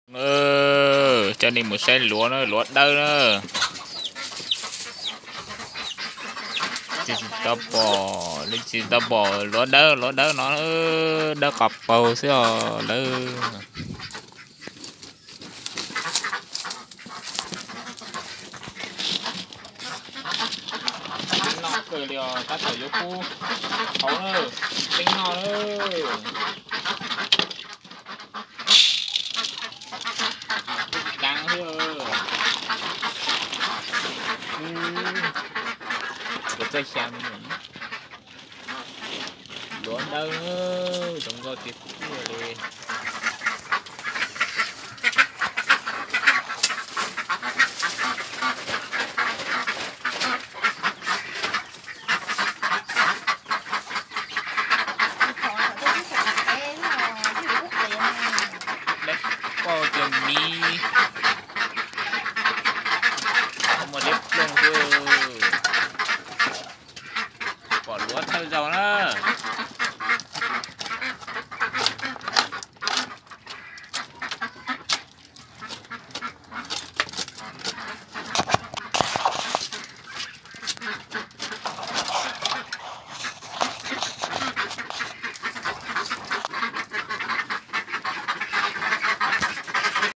Coj nej mus saib luav na, luav dawb na. Tsis tau pom, tsis tau pom luav dawb, luav dawb no, dawb qos paug xwb os lawv. Noj kawg li os, tab tom yuav kub hauv na, teeb noj na. Kub kaav xwb. Luav txawj xya me nyuam. Luav dawb zoo nkauj tiag tiag li. Dawb paug tiag miv, muaj dawb ploog xwb. Pom luav thawj zaug na.